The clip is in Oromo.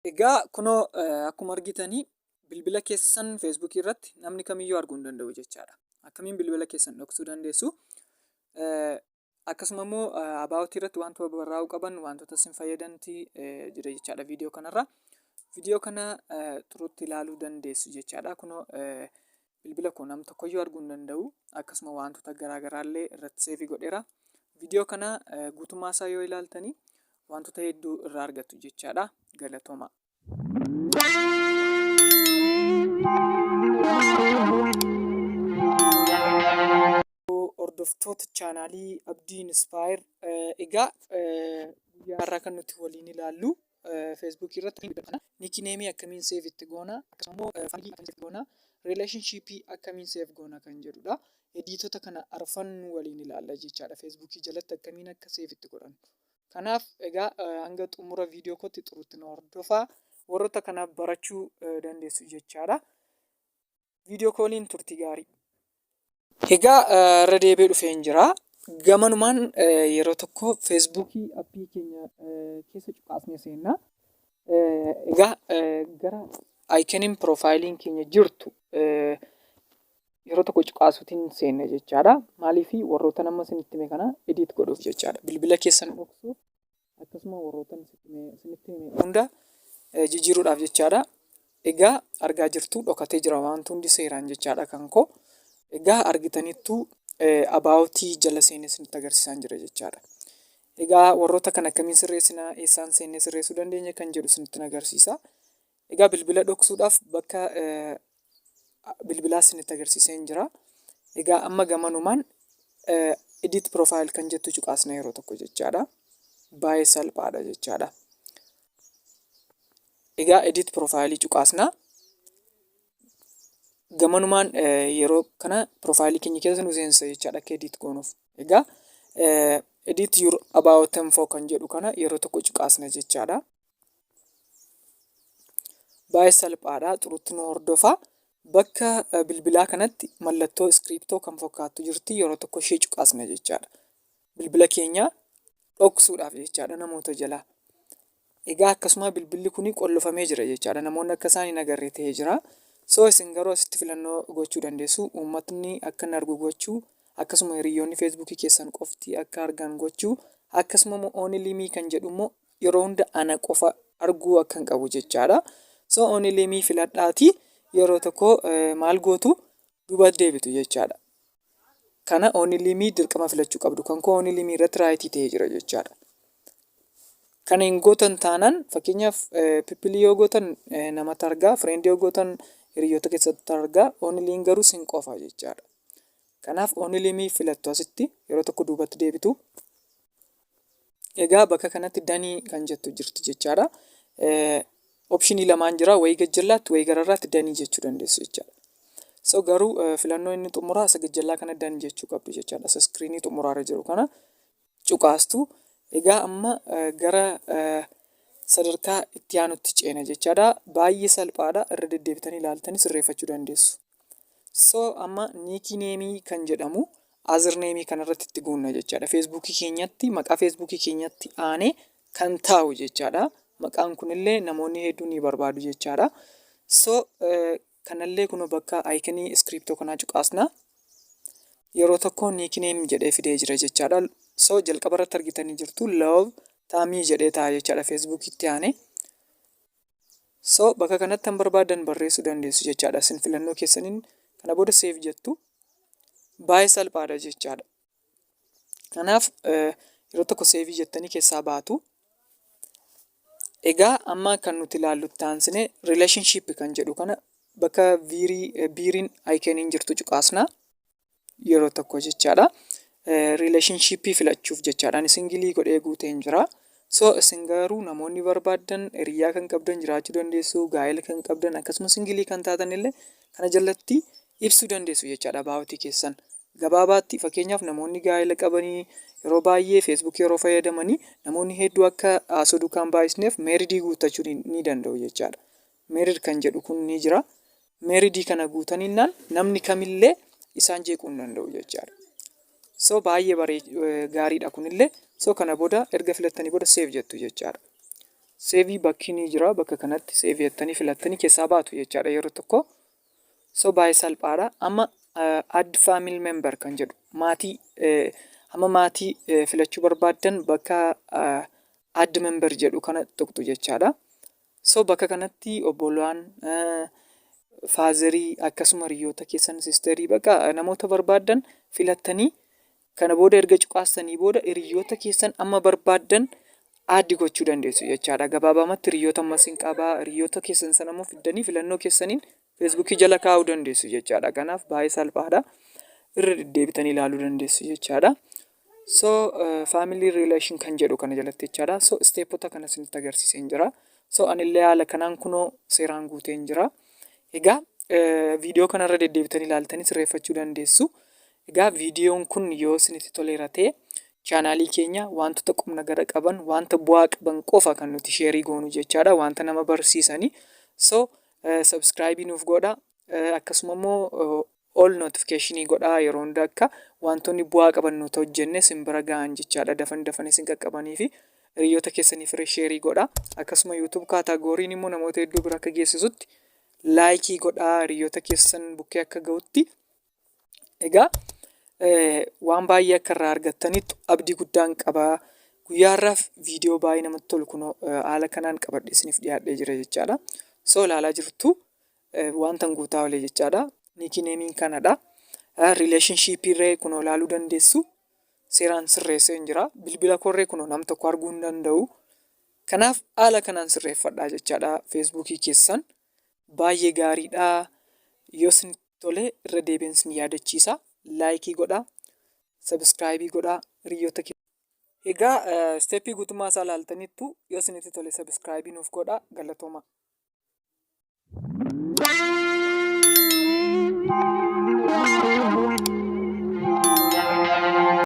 Egaa kunoo akkuma argitanii bilbila keessan Feesbuukii irratti namni kamiyyuu arguu hin danda'u jechaadha. Akkamiin bilbila keessan dhoksuu dandeessu? Akkasuma immoo about irratti wantoota barraa'uu qaban, wantoota isin fayyadanti jira jechaadha viidiyoo kanarra. Viidiyoo kana xurutti ilaaluu dandeessu jechaadha. Kunoo bilbila koo nam tokkoyyuu arguu hin danda'u. Akkasuma wantoota garaagaraallee irratti seevii godheera. Viidiyoo kana guutummaa isaa yoo ilaaltanii wantoota hedduu irraa argattu jechaadha. Galatooma. Hordoftoota chaanaalii Abdii Inspire, egaa guyyaa har'aa kan nuti waliin ilaallu Feesbuukii irratti nickname akkamiin save itti goona, akkasuma immoo family akkamiin save goona, relationship akkamiin save goona kan jedhudha. Ediitota kana arfan waliin ilaalla jechaadha. Feesbuukii jalatti akkamiin akka save itti godhannu. Kanaaf egaa hanga xumura viidiyoo kootti xurutti nu hordofaa. Warroota kanaaf barachuu dandeessu jechaadha. Viidiyoo kooliin turtii gaarii. Egaa irra deebi'ee dhufeen jira. Gamanumaan yeroo tokko Feesbuukii appii keenya keessa cuqaasnee seenna. Egaa gara ayikaniin piroofaayiliin keenya jirtu yeroo tokko cuqaasuutiin seenna jechaadha. Maaliif? Warroota nama isinitti hime kana edit godhuuf jechaadha. Bilbila keessan dhoksuuf, akkasuma warroota isinitti hime hunda jijjiiruudhaaf jechaadha. Egaa argaa jirtu, dhokatee jira wanti hundi seeraan jechaadha kan koo. Egaa argitaniittu, aboutii jala seenee isinitti agarsiisaan jira jechaadha. Egaa warroota kana akkamiin sirreessinaa, eessaan seennee sirreessuu dandeenya kan jedhu isinitti agarsiisa. Egaa bilbila dhoksuudhaaf bakka bilbilaa isinitti agarsiiseen jira. Egaa amma gamanumaan edit profile kan jettu cuqaasna yeroo tokko jechaadha. Baay'ee salphaadha jechaadha. Egaa edit profile cuqaasna. Gamanumaan yeroo kana profaayilii keenya keessa nu seensa jechaadha akka edit goonuuf. Egaa edit your about info kan jedhu kana yeroo tokko cuqaasna jechaadha. Baay'ee salphaadha. Xurutti nu hordofa. Bakka bilbilaa kanatti mallattoo iskiriiptoo kan fakkaattu jirti, yeroo tokko ishee cuqaasna jechaadha. Bilbila keenya dhoksuudhaaf jechaadha namoota jalaa. Egaa akkasuma bilbilli kun qollofamee jira jechaadha. Namoonni akka isaan hin agarre ta'ee jira. So isin garuu asitti filannoo gochuu dandeessu. Uummatni akka inni argu gochuu, akkasuma hiriyoonni Feesbuukii keessan qofti akka argan gochuu, akkasuma immoo only me kan jedhu immoo yeroo hunda ana qofa arguu akka hin qabu jechaadha. So only me filadhaati yeroo tokko maal gootu, duuba deebitu jechaadha. Kana only me dirqama filachuu qabdu. Kan koo only me irratti rightii ta'ee jira jechaadha. Kana hin gootan taanaan, fakkeenyaaf people yoo gootan namatti argaa, friend yoo gootan hiriyoota keessatti argaa, onlyn garuu sin qofa jechaadha. Kanaaf only me filattu, asitti yeroo tokko duubatti deebitu. Egaa bakka kanatti done kan jettu jirti jechaadha. Optionii lamaan jira, wayii gajjallaatti, wayii gararraatti done jechuu dandeessu jechaadha. So garuu filannoo inni xumuraa isa gajjallaa kana done jechuu qabdu jechaadha. Isa screenii xumuraarra jiru kana cuqaastu. Egaa amma gara sadarkaa itti aanutti ceena jechaadha. Baay'ee salphaadha. Irra deddeebitanii ilaaltanii sirreeffachuu dandeessu. So amma nickname kan jedhamu other name kanarratti itti guunna jechaadha. Feesbuukii keenyatti, maqaa Feesbuukii keenyatti aanee kan taa'u jechaadha. Maqaan kunillee namoonni hedduun ni barbaadu jechaadha. So kanallee kun bakka iconii iskiriiptoo kanaa cuqaasna. Yeroo tokko nickname jedhee fidee jira jechaadha. So jalqaba irratti argitanii jirtu, Love Taamii jedhee taa'a jechaadha Feesbuukiitti aanee. So bakka kanatti kan barbaadan barreessuu dandeessu jechaadha. Isin filannoo keessaniin kana booda save jettu. Baay'ee salphaadha jechaadha. Kanaaf yeroo tokko save jettanii keessaa baatu. Egaa amma kan nuti ilaallu taansine relationship kan jedhu kana bakka biiriin iconiin jirtu cuqaasna yeroo tokko jechaadha. Relationshipii filachuuf jechaadha. Ani single godhee guuteen jira. So isin garuu namoonni barbaaddan hiriyaa kan qabdan jiraachuu dandeessu, gaa'ela kan qabdan, akkasuma single kan taatan illee kana jalatti ibsuu dandeessu jechaadha aboutii keessan. Gabaabaatti, fakkeenyaaf namoonni gaa'ela qabanii yeroo baay'ee Feesbuukii yeroo fayyadamanii namoonni hedduu akka haasoo duukaan baay'isneef married guuttachuu ni danda'u jechaadha. Married kan jedhu kun ni jira. Married kana guutaninnaan namni kamillee isaan jeequu hin danda'u jechaadha. So baay'ee gaariidha kunillee. So kana booda erga filattanii booda save jettu jechaadha. Save bakki ni jira, bakka kanatti save jettanii filattanii keessaa baatu jechaadha yeroo tokko. So baay'ee salphaadha. Amma add family member kan jedhu, maatii, amma maatii filachuu barbaaddan bakka add member jedhu kana tuqxu jechaadha. So bakka kanatti obbolaan, fatherii, akkasuma hiriyoota keessan, sisterii, bakka namoota barbaaddan filattanii, kana booda erga cuqaastanii booda hiriyoota keessan amma barbaaddan add gochuu dandeessu jechaadha. Gabaabamatti hiriyoota ammas hin qabaa, hiriyoota keessan sana immoo fiddanii filannoo keessaniin Facebookii jala kaa'uu dandeessu jechaadha. Kanaaf baay'ee salphaadha. Irra deddeebitanii ilaaluu dandeessu jechaadha. So family relation kan jedhu kana jalatti jechaadha. So stepota kana isinitti agarsiiseen jira. So anillee haala kanaan kunoo seeraan guuteen jira. Egaa viidiyoo kanarra deddeebitanii ilaaltanii sirreeffachuu dandeessu. Egaa viidiyoon kun yoo isinitti toleera ta'e, channelii keenya wantoota qubna gara qaban, wanta bu'aa qaban qofa kan nuti share goonu jechaadha. Wanta nama barsiisanii. So subscribe nuuf godhaa. Akkasuma immoo all notificationii godhaa, yeroo hunda akka wantoonni bu'aa qaban nuti hojjenne isin bira gahan jechaadha. Dafan dafanii isin qaqqabanii fi hiriyoota keessaniif share godhaa. Akkasuma YouTube categoryn immoo namoota hedduu bira akka geessisutti like godhaa, hiriyoota keessan bukkee akka gahutti. Egaa waan baay'ee akka irraa argattanitti abdii guddaan qabaa. Guyyaa har'aaf viidiyoo baay'ee namatti tolu kunoo haala kanaan qabadhee isiniif dhiyaadhee jira jechaadha. So ilaalaa jirtu, wanta guutaa oole jechaadha. Nicknameiin kanadha. Relationshipii irree kunoo ilaaluu dandeessu. Seeraan sirreessee hin jira. Bilbila koorree kunoo nam tokko arguu hin danda'u. Kanaaf haala kanaan sirreeffadhaa jechaadha Facebookii keessan. Baay'ee gaariidha. Yoo isinitti tole, irra deebiin isin yaadachiisa. Like godhaa. Subscribe godhaa. Hiriyoota. Egaa stepii guutummaa isaa ilaaltaniittu. Yoo isinitti tole, subscribe nuuf godhaa. Galatooma.